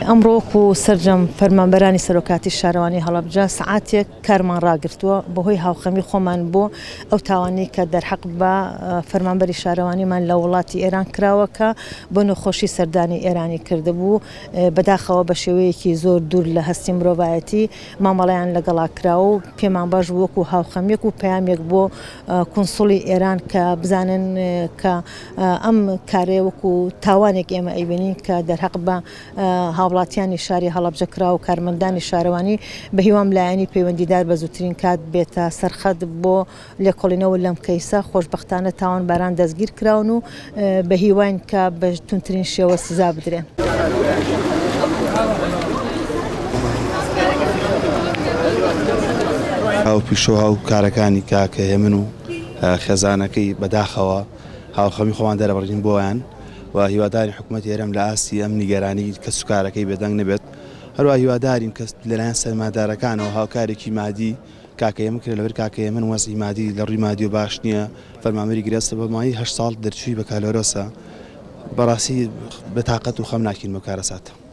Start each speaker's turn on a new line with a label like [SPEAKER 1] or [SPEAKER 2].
[SPEAKER 1] ئەمڕۆ وەکو سەرجەم فەرمانبەرانی سەرۆکاتی شارەوانی هەڵەبجە سەعاتێک کارمان ڕاگرتووە بەهۆی هاوخەمی خۆمان بۆ ئەو تاوانەی کە دەرحەق بە فەرمانبەری شارەوانیمان لە وڵاتی ئێران کراوە کە بۆ نەخۆشی سەردانی ئێرانی کردبوو بەداخەوە بە شێوەیەکی زۆر دوور لە هەستی مرۆڤایەتی مامەڵەیان لەگەڵا کراوە و پێمان باش بوو وەکو هاوخەمیەک و پەیامێک بۆ کونسوڵی ئێران کە بزانن کە ئەم کارەیە وەکو تاوانێک ئێمە ئەیبینین کە دەرهەق بە هاوڵاتیانی شاری هەڵەبجە کرا و کارمەندانی شارەوانی، بەهیوام لایەنی پەیوەندیدار بە زووترین کات بێتە سەرخەت بۆ لێکۆڵینەوە لەم کەیسە، خۆشبەختانە تاوانباران دەستگیر کراون و بەهیواین کە بە توندترین شێوە سزا بدرێن.
[SPEAKER 2] هاوپیشە و هاوکارەکانی کاک هێمن و خێزانەکەی بەداخەوە هاوخەمی خۆمان دەرەبڕین بۆیان و هیوادارین حکومەتی هەرێم لە ئاستی ئەم نیگەرانی کەسوکارەکەی بێدەنگ نەبێت، هەروەها هیوادارین کە لەلایەن سەرمایەدارەکانەوە هاوکارێکی مادی کاکە هێمن کرێت لەبەر کاکە هێمن وەزعی مادی لە ڕووی مادیەوە باش نییە فەرمانبەری گرێبەستە بە ماوەی هەشت ساڵ دەرچووی بەکالۆرۆسە بەڕاستی بەتاقەت و خەمناکین بەم کارەساتە.